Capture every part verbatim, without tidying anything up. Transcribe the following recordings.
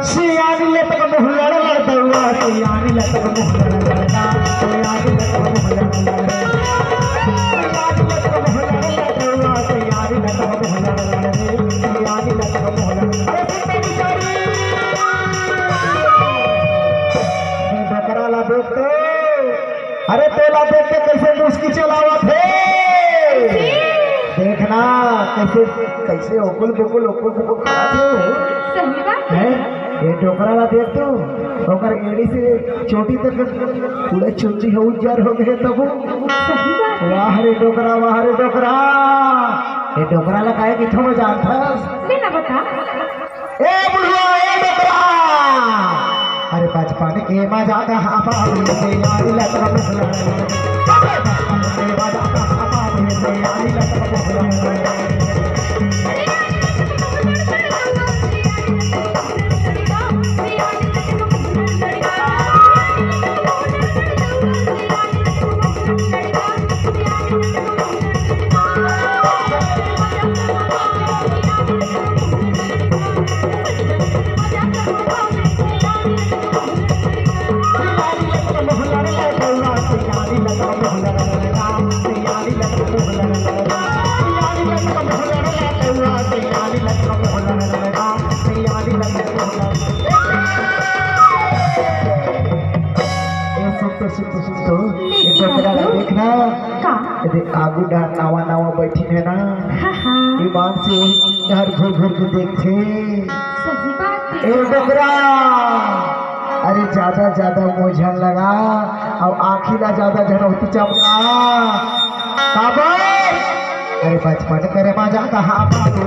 सियानी लटक मुहलड़ लड़दउआ, सियानी लटक मुहलड़ लड़दा, सियानी लटक मुहलड़ लड़दा। सियानी लटक मुहलड़ लड़दउआ, सियानी लटक मुहलड़ लड़दे, सियानी लटक मुहलड़। अरे सुन तो बिचारी, ये डोकरा ला देख तो। अरे तोला देख के कैसे मुस्की चलावत हे। देखना कैसे, कैसे ओकुल बुकुल, ओकुल बुकुल खात हे। सही बात हे। हैं? ये डोकरा ला देख तू, ओकर एड़ी से चोटी तक पूरा चुन्नी ह उज्जर हो गए तब। सही बात हे। वाह रे डोकरा, वाह रे डोकरा। ये डोकरा ला काहे किथो में जानथस? ले ना बता। ए बुढ़वा, ए डोकरा, अरे बचपन के मजा कहाँ पावे से यारी लटक मुहलड़। बचपन के मजा कहाँ पावे से यारी लटक मुहलड़। ए, सुन तो, सुन तो, सुन तो। ए, देखना। का? ए, देख, आगू डहर नावा, नावा बैठी है ना। हाँ, हाँ। ईमान से वही डहर घूर, घूर के देखथे। सही बात हे। ए, डोकरा, अरे, ज्यादा, ज्यादा मुँह झन लगा, अउ आँखी ला ज्यादा झन ओती चमका। काबर? अरे बचपन करे मजा कहाँ पावे,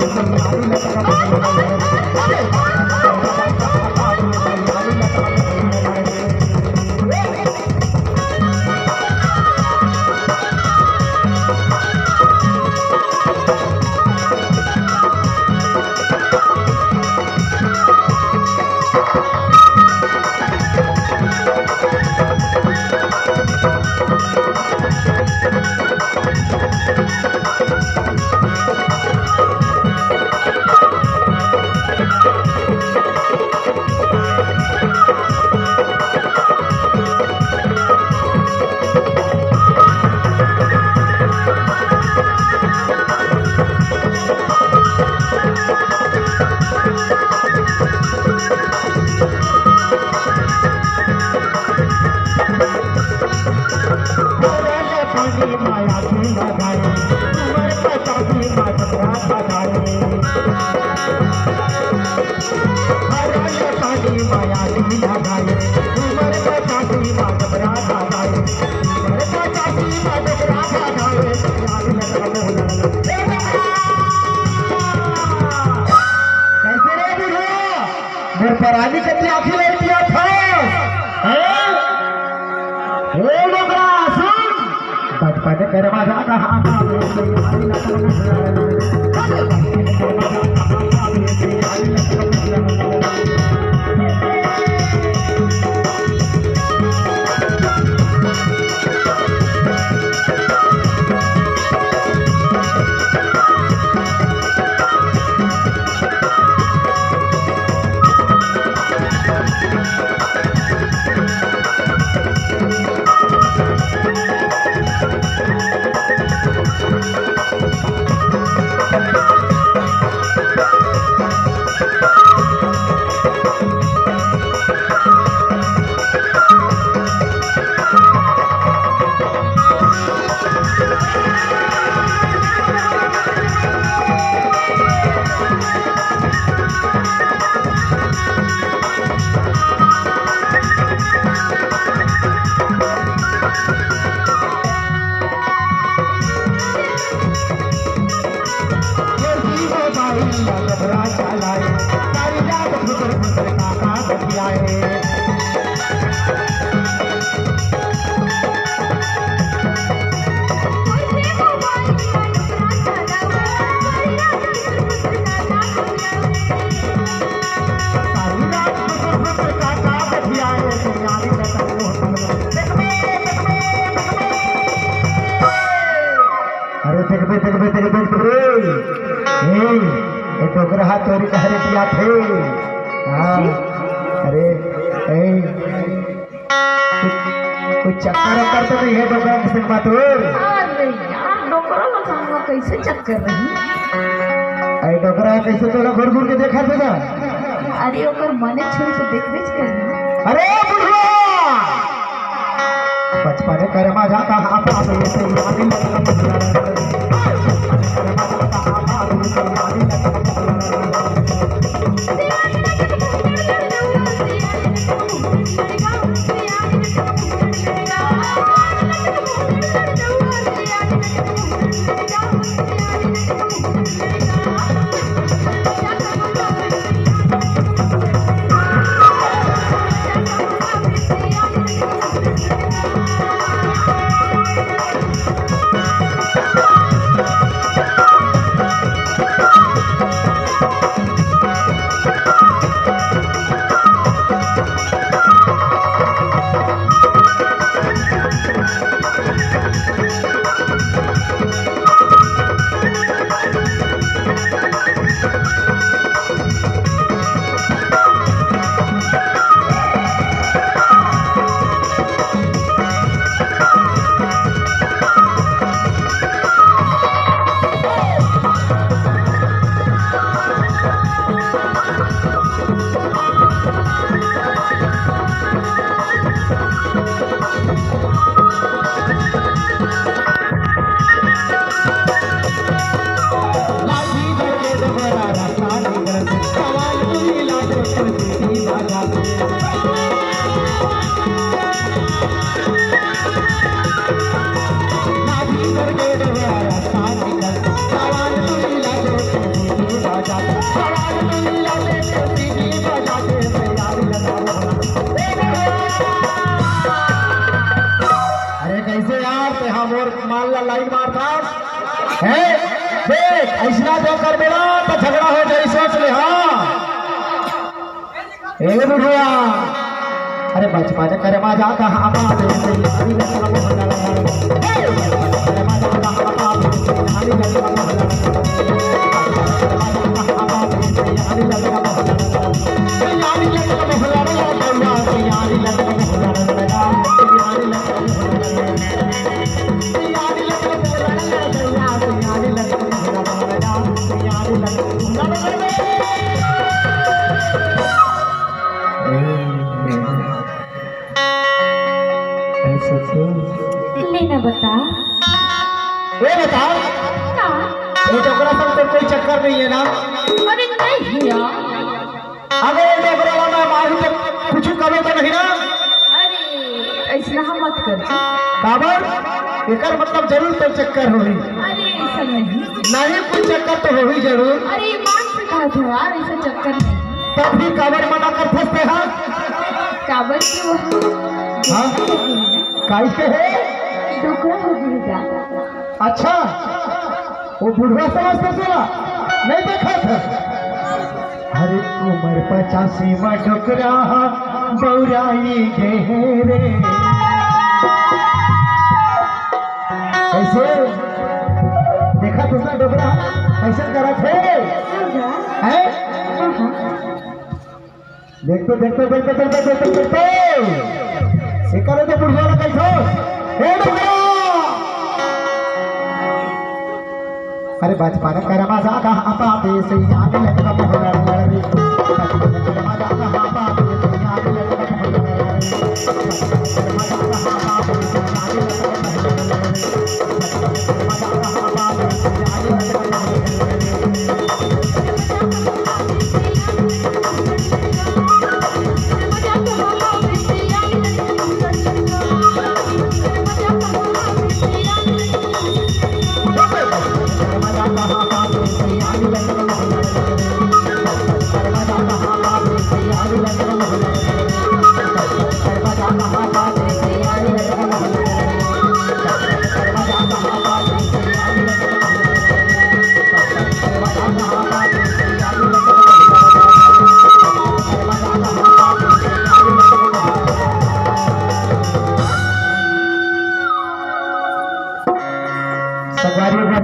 कैसे रे बुढ़वा? मोर परानी कति आँखी लइटिया था? हैं? ए डोकरा, सुन। बचपन के मजा कहाँ पावे। अरे देखबे, देखबे, देखबे, देखबे रे। ए, ए डोकरा हा तोरी कहरे की आथे। हाँ, अरे, ए, कुछ, कुछ चक्कर वक्कर तो नहीं है डोकरा के संग मा तोर? अरे यार, डोकरा ला संग मा कैसे चक्कर नहीं? अरे डोकरा कैसे तोला घूर घूर के देखा था? अरे ओकर मने छोड़ के देखबे च करही। अरे बुढ़वा! बचपन कर मजा कहाँ पावे से याद लगा। अरे कैसे यार, ते हा मोर माल ला लाइन मारथस? हैं? देख, अइसना जो कर बेरा, त झगड़ा हो जाही, सोच ले, हाँ? ए बुढ़वा, अरे बचपन कर मजा कहाँ पावे से यारी लगा मोहल्ला। लेना बता। ए बता। का? ये डोकरा संग तो कोई चक्कर नहीं है ना? अरे नहीं यार। अगर ये डोकरा ला मैं मारू तो कुछ करो तो नहीं ना? अरे अइसना मत कर। काबर? एकर मतलब जरूर तो चक्कर होही। अरे अइसा नहीं। नहीं, कुछ चक्कर तो होही जरूर। अरे ईमान से कहा था यार, अइसा चक्कर नहीं। तब भी काबर मना करथस ते हा? काबर कि वो हाँ? काई के है? डोकरा हो गई जा। अच्छा, वो बुढ़वा समझ के सुना, नहीं देखा था। अरे उम्र पचासी में डोकरा बौराई गे रे। कैसे? देखा तुमने डोकरा कैसे करा थे? हैं? देखते, देखते, देखते, देखते, देखते, देखते। एकर तो बुढ़वा ना कैसो। ए डोकरा! अरे बचपन कर मजा कहाँ पावे से याद लगता मोहल्ला रे। बचपन कर मजा कहाँ पावे से याद लगता मोहल्ला रे। संगवारी हो,